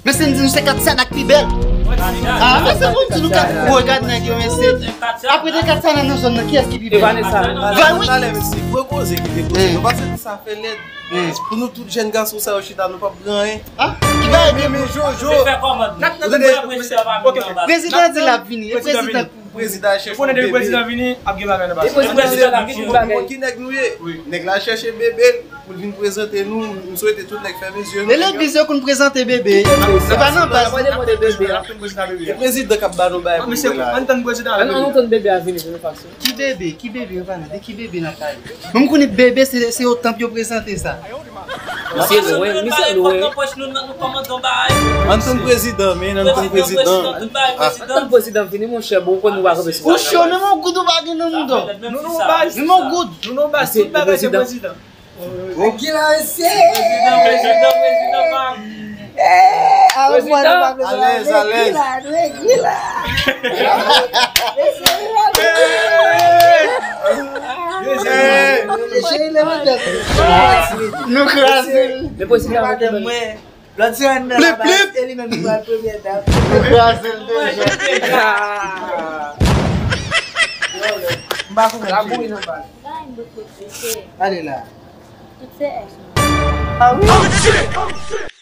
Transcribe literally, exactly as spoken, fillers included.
Mesye, m di nou se Katsana k pi bèl. Ah, mesye, pou m di nou kat, woy, gad nèg yo, mesye. Apre de Katsana nan zòn nan, kiyès ki pi bèl? Vanessa. Vanessa. Talè, mesye, gwo koze ki te koze. Nou pa santi sa fè lèd. Pou nou tout jèn gason sa yo chita, nou p ap gen anyen. Ah, ki bagay, men Jojo. Ou tande? Prezidan di l ap vini. E prezidan Prezidan chèche yon bebe. Prezidan vini, ap gen bagay nan bagay. Prezidan vini, ap gen bagay. Ki nèg nou ye? Nèg la chèche bebe pou l vin prezante nou. M swete tout nèg fèmen zye nou. E legliz yo konn prezante bebe. Se pa nan baz. E prezidan k ap ba nou bagay pou la. Ann tann prezidan. Ann tann bebe a vini pou nou fason. Ki bebe? Ki bebe yo pale? De ki bebe n ap pale? Mwen m konnen bebe se, se yo tanp yo prezante sa. Misye lwen, misye lwen. Ann tann prezidan, men, ann tann prezidan. Ann tann prezidan vini, monchè, bon, ou konn nou pa kanpe sou. Ou cho, menm yon goud ou pa gen nan mouda w. Nou nan baz. Menm yon goud. Nou nan baz, tout bagay se prezidan. Tranquila, mesye. Prezidan, prezidan, prezidan, pa. Eh, a yon mwa nou pa bezwen. Alèz, alèz. Tranquila, tranquila. Mesye, nou kraze l. Men prezidan, madanm mwen, lòt semèn nan la baz, e li menm ki pral premyè dam. Nou kraze l deja. M pa konprann. Labouyi nan baz. Ale la. Tout se ex mwen. Ah wi?